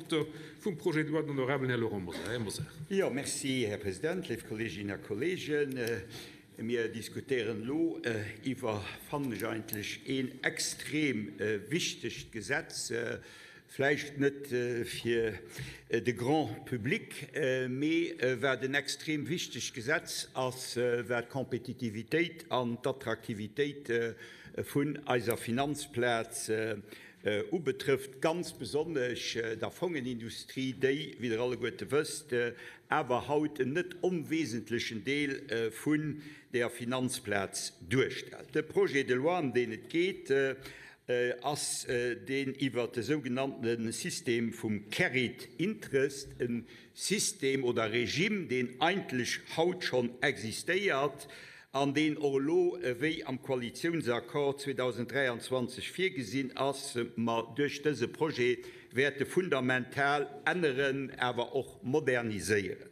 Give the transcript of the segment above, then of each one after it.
Rapporteur vum Projet de loi, den honorabelen Här Laurent Mosar. Här Mosar. Jo, merci, Här President, léif Kolleeginnen a Kolleegen. Mir diskutéieren elo iwwer, fannen ech eigentlech, een extrem wichtegt Gesetz, vläicht net fir de Grand public, mee wat en extrem wichtegt Gesetz ass, wat d'Kompetitivitéit an d'Attraktivitéit vun eiser Finanzplaz ubetrëfft, ganz besonnesch der Fongenindustrie, déi, wéi Der alleguerte wësst, awer haut en net onwesentlechen Deel vun der Finanzplaz duerstellt. De Projet de loi, ëm deen et geet, ass deen iwwert de sougenannte System vum Carried Interest, e System oder Regime, deen eigentlech haut schonn existéiert an deen och elo, wéi am Koalitiounsaccord 2023 virgesinn ass, mer duerch dëse Projet wäerte fundamental änneren, awer och moderniséieren.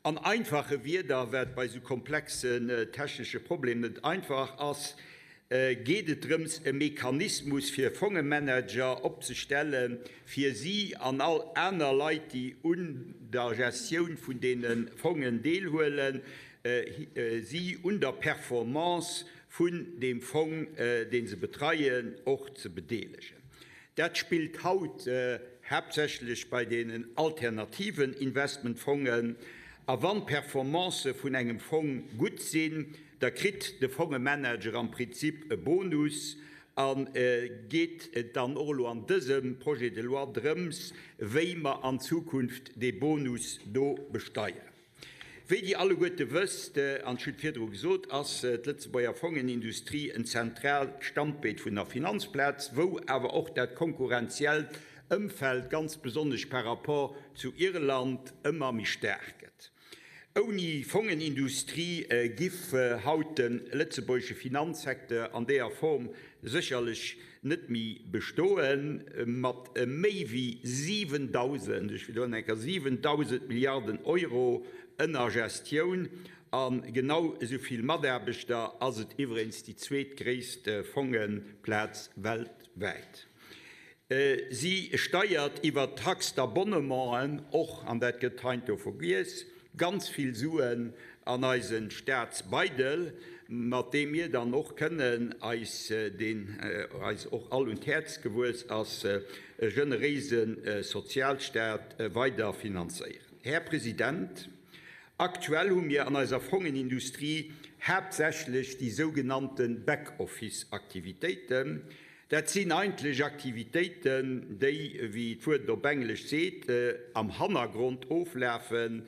An einfache Wierder, wat bei esou komplexen technesche Problemen net einfach ass, geet et drëms, e Mechanismus fir Fongemanager opzestellen, fir si an all aner Leit, déi un der Gestioun vun deene Fongen deelhuelen, si un der Performance vun deem Fong, dee se betreien, och ze bedeelegen. Dat spillt haut haaptsächlech bei deenen alternativen Investmentfongen. A wann d'Performancë vun engem Fong gutt sinn, da kritt de Fongemanager am Prinzip e Bonus. A geet et dann och elo an dësem Projet de loi drëms, wéi mer an Zukunft dee Bonus do besteieren. Wéi Dir alleguerte wësst, an ech hunn et virdru gesot, ass d'Lëtzebuerger Fongenindustrie en zentraalt Standbeet vun der Finanzplaz, wou awer och dat konkurrenziellt Ëmfeld, ganz besonnesch par rapport zu Irland, ëmmer méi staark gëtt. Ouni Fongenindustrie giff haut de lëtzebuergesche Finanzsecteur an deeër Form sécherlech net méi bestoen. Mat méi wéi 7.000, ech widderhuelen eng Kéier, 7.000 Milliarden Euro ënner Gestioun a genau esou vill Mataarbechter ass et iwweregens déi zweetgréisst Fongeplaz weltwäit. Si steiert iwwer d'Taxe d'abonnementen och, an dat gëtt heiansdo vergiess, ganz vill Suen an eise Staatsbeidel, mat deem mir dann och kënnen eis, deen eis och all un d'Häerz gewuess ass, e generéise Sozialstaat weider finanzéieren. Här President, aktuell hu mir an eiser Fongenindustrie haaptsächlech déi sougenannte Back-Office-Aktivitéiten. Dat sinn eigentlech Aktivitéiten, déi, wéi d'Wuert op Englesch seet, am Hannergrond oflafen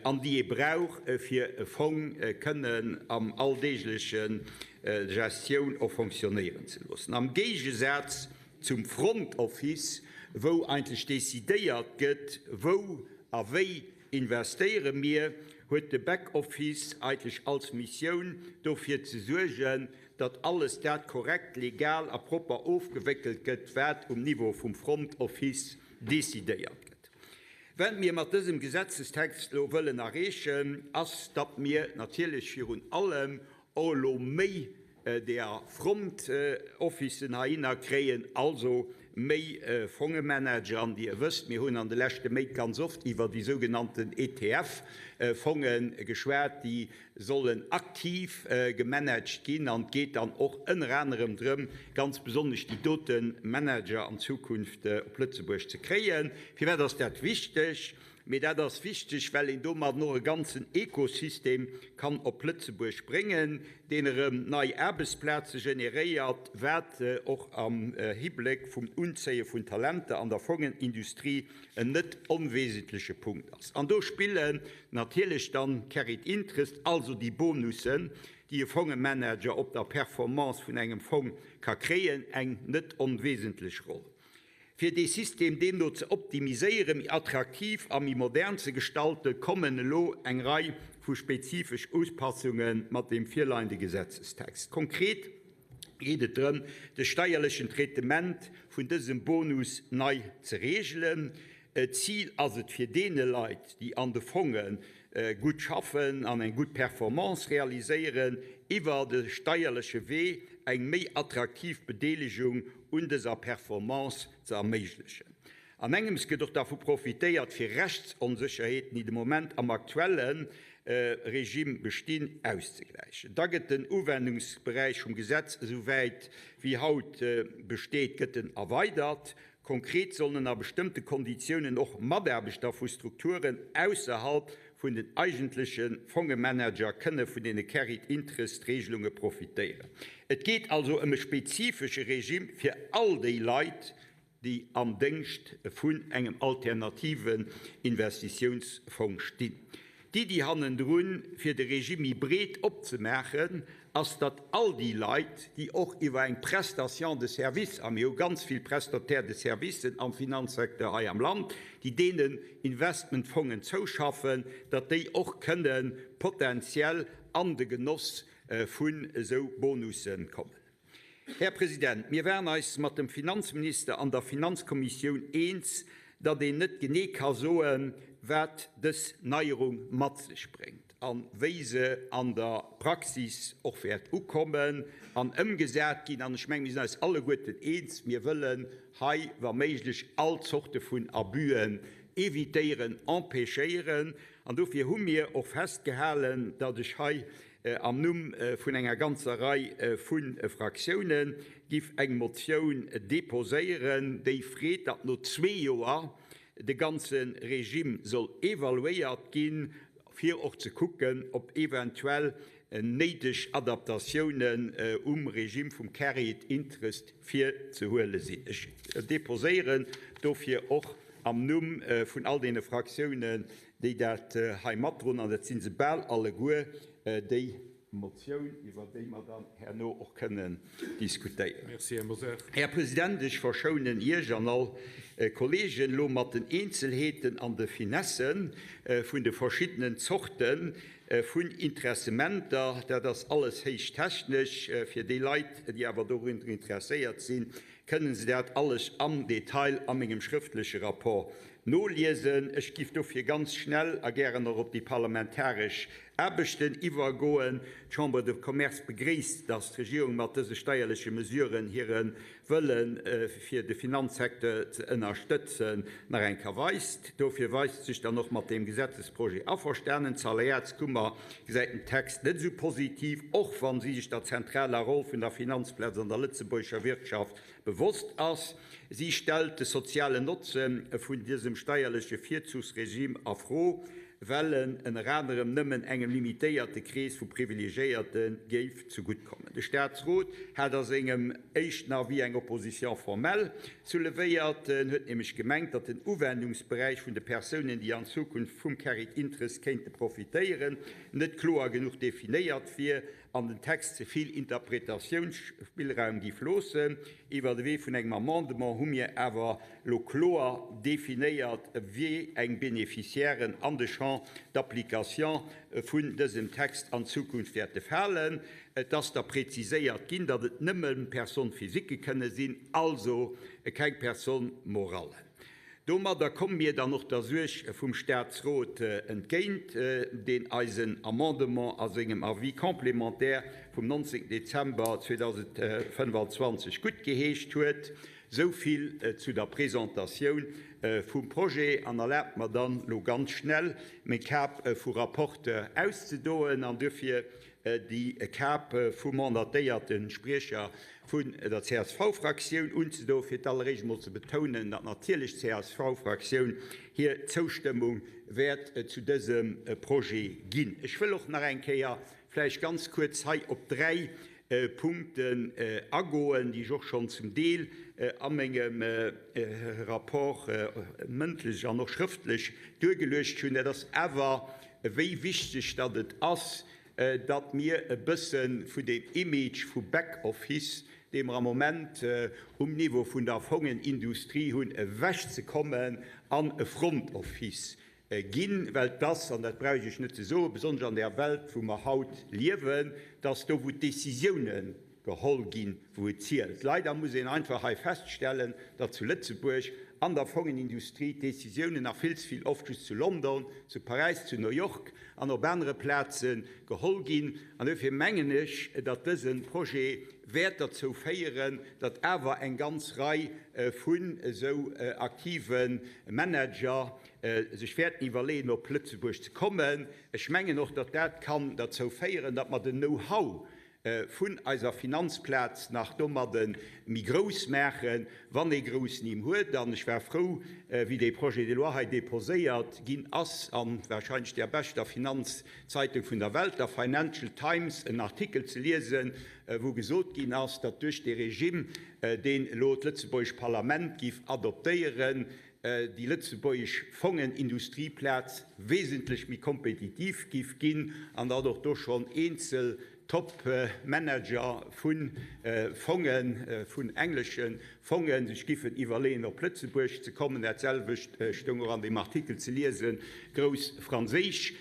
an déi ee brauch, fir e Fong kënnen am alldeegleche Gestioun och fonctionnéieren ze loossen. Am Géigesaz zum Front Office, wou eigentlech decidéiert gëtt, wou a wéi investéiere mir, huet de Back Office eigentlech als Missioun, dofir ze suergen, datt alles dat korrekt, legal a propper ofgewéckelt gëtt, wat um Niveau vum Front Office decidéiert gëtt. Wat mir mat dësem Gesetzestext elo wëllen erreechen, ass, datt mir natierlech virun allem och elo méi deer Front Officen heihinner kréien, also méi Fongemanager. An Dir wësst, mir hunn an de leschte Méint ganz oft iwwer déi sougenannten ETF-Fonge geschwat, déi sollen aktiv gemanagt ginn an et geet dann och ënner anerem drëm, ganz besonnesch déi dote Manager an Zukunft op Lëtzebuerg ze kréien. Firwat ass dat wichteg? Mee dat ass wichteg, well een domadden och e ganzen Ekosystem kann op Lëtzebuerg bréngen, deen erëm nei Aarbechtsplaze generéiert, wat och am Hibléck vum Unzéie vun Talenter an der Fongenindustrie en net onwesentleche Punkt ass. An do spillen natierlech dann Carried Interest, also déi Bonussen, déi e Fongemanager op der Performance vun engem Fong ka kréien, eng net onwesentlech Roll. Fir dee System deemno ze optimiséieren, méi attraktiv a méi modern ze gestalten, kommen elo eng Rei vu spezifesch Uspassunge mat deem virleiende Gesetzestext. Konkret geet et drëm, de steierlechen Traitement vun dësem Bonus nei ze reegelen. D'Zil ass et, fir deene Leit, déi an de Fonge gutt schaffen an eng gutt Performance realiséieren, iwwer de steierleche Wee eng méi attraktiv Bedeelegung un dëser Performance ze erméiglechen. An engems gëtt och dervu profitéiert, fir Rechtsonsécherheeten, déi de Moment am aktuelle Regime bestinn, auszegläichen. Da gëtt den Uwendungsberäich vum Gesetz, esouwäit wéi haut besteet, gëtt en erweidert. Konkret sollen ënner bestëmmte Konditiounen och Mataarbechter vu Strukturen ausserhalb vun den eigentleche Fongemanager kënne vun deene Carried Interest Regelunge profitéieren. Et geet also ëm e spezifesche Regime fir all déi Leit, déi am Déngscht vun engem alternativen Investitiounsfong stinn. D'Iddi hannendrun, fir de Regime méi breet opzemaachen, ass, datt all déi Leit, déi och iwwer eng Prestation de service, a mir hu ganz vill Prestataires de services am Finanzsecteur hei am Land, déi deenen Investmentfongen zouschaffen, datt déi och kënne potenziell an de Genoss vun esou Bonusse kommen. Här President, mir waren eis mat dem Finanzminister an der Finanzkommissioun eens, datt een net genee ka soen, wat dës Neierung mat sech bréngt a wéi se an der Praxis och wäert ukommen an ëmgesat ginn. An ech mengen, mir sinn eis alleguerten eens, Mir wëllen hei wa méiglech all Zorte vun Abüen évitéieren, empêchéieren. An dofir hu mir och festgehalen, datt ech hei Am Numm vun enger ganzer Rei vu Fraktioune giff eng Motioun deposéieren, déi freet, datt no zwee Joer de ganze Regime soll evaluéiert ginn, fir och ze kucken, ob eventuell néideg Adaptatiounen um Regime vum Carried Interest virzehuele sinn. Ech deposéieren dofir och am Numm vun all deene Fraktiounen, déi dat hei matdroen, an dat si se bal alleguer, déi Motioun, iwwert déi mer dann herno och kënnen diskutéieren. Merci, Här Mosar. Här President, ech verschounen Iech an all Kolleegen elo mat den Eenzelheeten an de Finesse vun de verschiddenen Zorte vun Interessementer. Dat ass alles héich technesch. Fir déi Leit, déi awer dorunner interesséiert sinn, kënnen se dat alles am Detail a mengem schrëftleche Rapport noliesen. Ech giff dofir ganz schnell a gären och op déi parlamentaresch Aarbechten iwwergoen. D'Chambre de Commerce begréisst, datt d'Regierung mat dëse steierleche Mesuren hire Wëllen, fir de Finanzsecteur ze ënnerstëtzen, nach eng Kéier weist. Dofir weist sech dann och mat deem Gesetzesprojet averstanen. D'Salariatskummer gesäit den Text net esou positiv, och wa si sech der zentraler Roll vun der Finanzplaz an der lëtzebuergescher Wirtschaft bewosst ass. Si stellt de sozialen Notze vun dësem steierleche Virzuchsregime a Fro, well en ënner anerem nëmmen engem limitéierte Krees vu Privilegiéierte géif zegutt kommen. De Staatsrot hat a sengem éischten Avis eng Opposition formelle soulevéiert. En huet nämlech gemengt, datt den Uwendungsberäich vun de Persounen, déi an Zukunft vum Carried Interest kéinte profitéieren, net kloer genuch definéiert wier an den Text ze vill Interpretatiounsspillraum giff loossen. Iwwer de Wee vun engem Amendement hu mir awer elo kloer definéiert, wéi eng Bénéficiairen an de Champ d'application vun dësem Text an Zukunft wäerte falen. Et ass da preziséiert ginn, datt et nëmme Personnes physiques kënne sinn, also keng Personnes morales. Domadder komme mir dann och der Suerg vum Statsrot entgéint, deen eisen Amendement a sengem Avis complémentaire vum 19. Dezember 2025 guttgeheescht huet. Esou vill zu der Presentatioun vum Projet. An erlaabt mer dann elo ganz schnell, meng Kap vu Rapporteur auszedoen an duerfir déi Kap vum mandatéierte Spriecher vun der CSV-Fraktioun unzedoen, fir d'alleréischt emol ze betounen, datt natierlech d'CSV-Fraktioun hir Zoustëmmung wäert zu dësem Projet ginn. Ech wëll och nach eng Kéier vläicht ganz kuerz hei op dräi Punkten agoen, déi ech och schonn zum Deel a mengem Rapport mëndlech an och schrëftlech duergeluecht hunn. Dat ass awer, wéi wichteg datt et ass, datt mir e bësse vun deem Image vu Back-Office, dee mer am Moment um Niveau vun der Fongenindustrie hunn, ewechzekommen an e Front-Office ginn, well et ass, an dat brauch ech Iech net ze soen, besonnesch an där Welt, wou mer haut liewen, dass do, wou d'Décisiounen geholl ginn, wou et zielt. Leider muss een einfach hei feststellen, datt zu Lëtzebuerg. an der Fongenindustrie d'Décisiounen nach vill ze vill oft just zu London, zu Paräis, zu New York an op anere Plaze geholl ginn. An dofir mengen ech, datt dëse Projet wäert derzou féieren, datt awer eng ganz Rei vun esou aktive Manager sech wäerten iwwerleeën, op Lëtzebuerg ze kommen. Ech mengen och, datt dat kann derzou féieren, datt mer den Know-how vun eiser Finanzplaz nach domadde méi grouss maachen, wann ee grouss Nimm huet. An ech war frou, wéi dee Projet de loi hei déposéiert ginn ass an wahrscheinlech där beschter Finanzzeitung vun der Welt, der Financial Times, en Artikel ze liesen, wou gesot ginn ass, datt duerch dee Regime, deen elo d'lëtzebuergesch Parlament giff adoptéieren, déi lëtzebuergesch Fongenindustrieplaz wesentlech méi kompetitiv giff ginn an datt och do schonn eenzel Top-Manager vu Fongen, vun englesche Fongen, sech giffen iwwerleeën op Lëtzebuerg ze kommen. Dat selwecht stoung och an deem Artikel ze liesen, grouss franséisch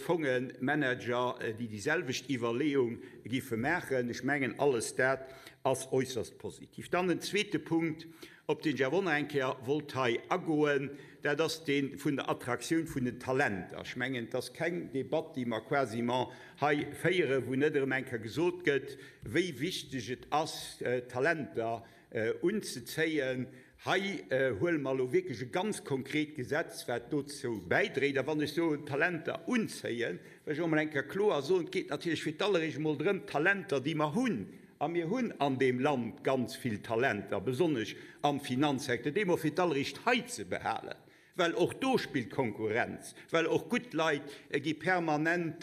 Fongemanager, déi déi selwecht Iwwerleeung giffe maachen. Ech mengen, alles dat ass äusserst positiv. Dann en zweete Punkt, Op deen ech awer och nach eng Kéier wollt hei agoen, dat ass dee vun der Attraktioun vun den Talenter. Ech mengen, et ass keng Debatt, déi mer quasiment hei féieren, wou net erëm eng Kéier gesot gëtt, wéi wichteg et ass, Talenter unzezéien. Hei huele mer elo wierklech e ganz konkret Gesetz, wat dozou bäidréit. A wann ech soen Talenter unzéien, wëll ech och emol eng Kéier kloer soen, Et geet natierlech fir d'alleréischt emol drëm, d'Talenter, déi mer hunn, A mir hunn an deem Land ganz vill Talenter, besonnesch am Finanzsecteur, déi mol fir d'alleréischt hei ze behalen, well och do spillt d'Konkurrenz, well och gutt Leit gi permanent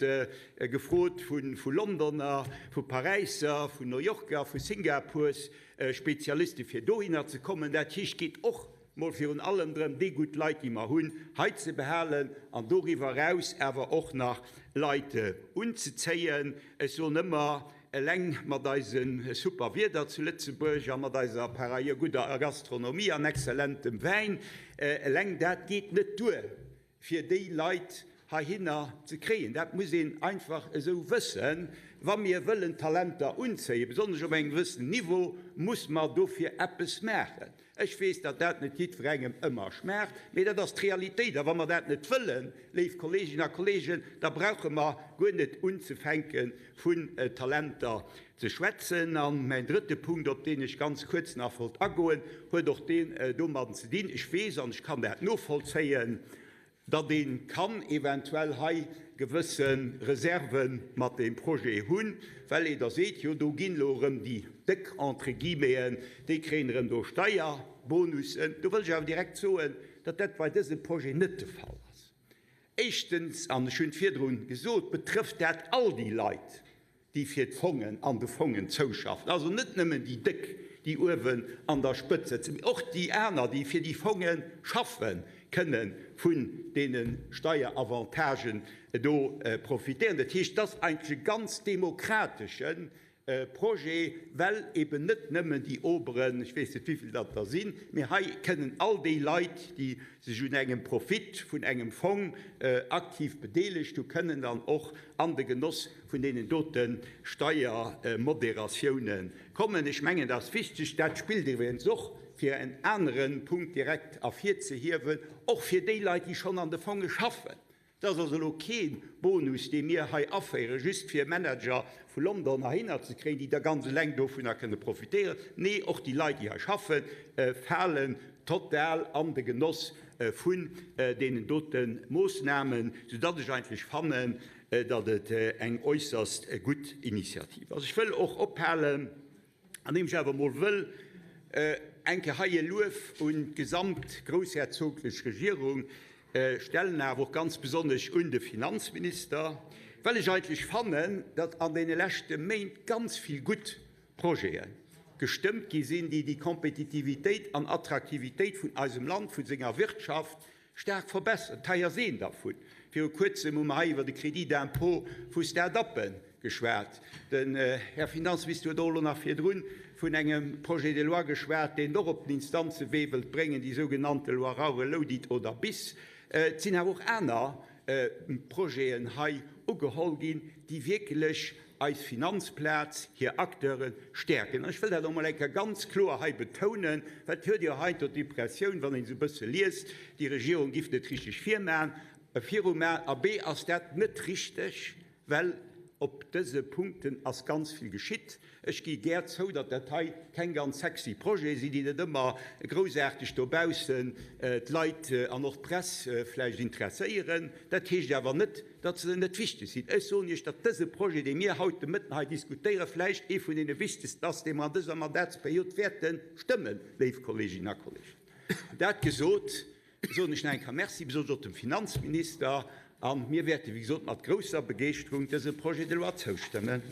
gefrot vu Londoner, vu Paräisser, vun New Yorker, vu Singapurs Spezialiste fir dohinner ze kommen. Dat heescht, et geet och mol virun allem drëm, déi gutt Leit, déi mer hunn, hei ze behalen an doriwwer eraus awer och nach Leit unzezéien. Ech soen ëmmer, eleng mat eisem super Wieder zu Lëtzebuerg a mat eiser par ailleurs gudder Gastronomie an exzellentem Wäin, eleng dat geet net duer, fir déi Leit heihinner ze kréien. Dat muss een einfach esou wëssen. Wa mir wëllen Talenter unzéien, besonnesch op engem gewëssenen Niveau, muss mer dofir eppes maachen. Ech weess, datt dat net jiddwerengem ëmmer schmaacht, mee dat ass d'Realitéit. A wa mer dat net wëllen, léif Kolleeginnen a Kolleegen, da brauche mer guer net unzefänke vun Talenter ze schwätzen. A mäin drëtte Punkt, op deen ech ganz kuerz nach wollt agoen, huet och deen domadden ze dinn, ech weess an ech kann dat novollzéien, datt ee kann eventuell hei gewësse Reserve mat deem Projet hunn, well ee da seet, jo do ginn elo erëm déi Déck, entre guillemeten, déi kréien erëm do Steierbonussen. Do wëll ech awer direkt soen, datt dat bei dësem Projet net de Fall ass. Éischtens, an ech hunn et virdrun gesot, betrëfft dat all déi Leit, déi fir d'Fongen an de Fongen zouschaffen, also net nëmmen déi Déck, déi uewen an der Spëtz sëtzen, mee och déi aner, déi fir déi Fonge schaffen, kënne vun deene Steieravantagen do profitéieren. Dat heescht, et ass eigentlech e ganz demokratesche Projet, well eben net nëmmen déi Oberen, ech weess net, wéivill dat der sinn, mee hei kënnen all déi Leit, déi sech un engem Profit vun engem Fong aktiv bedeelegt hu, kënnen dann och an de Genoss vun deenen dote Steiermoderatioune kommen. Ech mengen, dat ass wichteg. Dat spillt iwwregens och, fir en anere Punkt direkt ervirzehiewen, och fir déi Leit, déi schonn an de Fonge schaffen. Dat ass also elo kee Bonus, dee mir hei aféieren, just fir Manager vu London heihinner ze kréien, déi da ganz eleng dovunner kënne profitéieren. Nee, och déi Leit, déi hei schaffen, falen total an de Genoss vun deenen dote Moossnamen, soudatt ech eigentlech fannen, datt et eng äusserst gutt Initiativ ass. Ech wëll och ophalen, andeem ech awer emol wëll eng Kéier hei e Luef un d'gesamt groussherzoglech Regierung stellen, awer och ganz besonnesch un de Finanzminister, well ech eigentlech fannen, datt an deene leschte Méint ganz vill gutt Projete gestëmmt gi sinn, déi déi Kompetitivitéit an Attraktivitéit vun eisem Land, vu senger Wirtschaft Staark verbessert. Hei ass een dervun. Viru Kuerzem hu mer hei iwwer de Crédit d'impôt vu Start-uppe geschwat. Den Här Finanzminister huet och elo nach virdrun vun engem Projet de loi geschwat, deen et och op den Instanzewee wëllt bréngen, déi sougenannte Loi Rauch-Elo-Dit oder bis. Et sinn awer och aner Projeten hei ugeholl ginn, déi wierklech. eis Finanzplaz, hir Acteure stäerken. An ech wëll dat och emol eng Kéier ganz kloer hei betounen, well et huet jo heiansdo d'Impressioun, wann een esou e bësse liest, déi Regierung giff net richteg virmaen, virumaen. Abee, ass dat net richteg, well op dëse Punkten ass ganz vill geschitt. Ech gi gär zou, datt dat hei keng ganz sexy Projete sinn, déi net ëmmer groussaarteg dobaussen d'Leit an och d'Press vläicht interesséieren. Dat heescht awer net, datt se net wichteg sinn. Ech soen Iech, datt dëse Projet, dee mir haut de Mëtten hei diskutéieren, vläicht ee vun deene wichtegsten ass, dee mer an dëser Mandatsperiod wäerte stëmmen, léif Kolleeginnen a Kolleegen. Dat gesot, soen ech nach eng Kéier Merci, besonnesch och dem Finanzminister, a mir wäerte wéi gesot mat grousser Begeeschterung dësem Projet de loi zoustëmmen.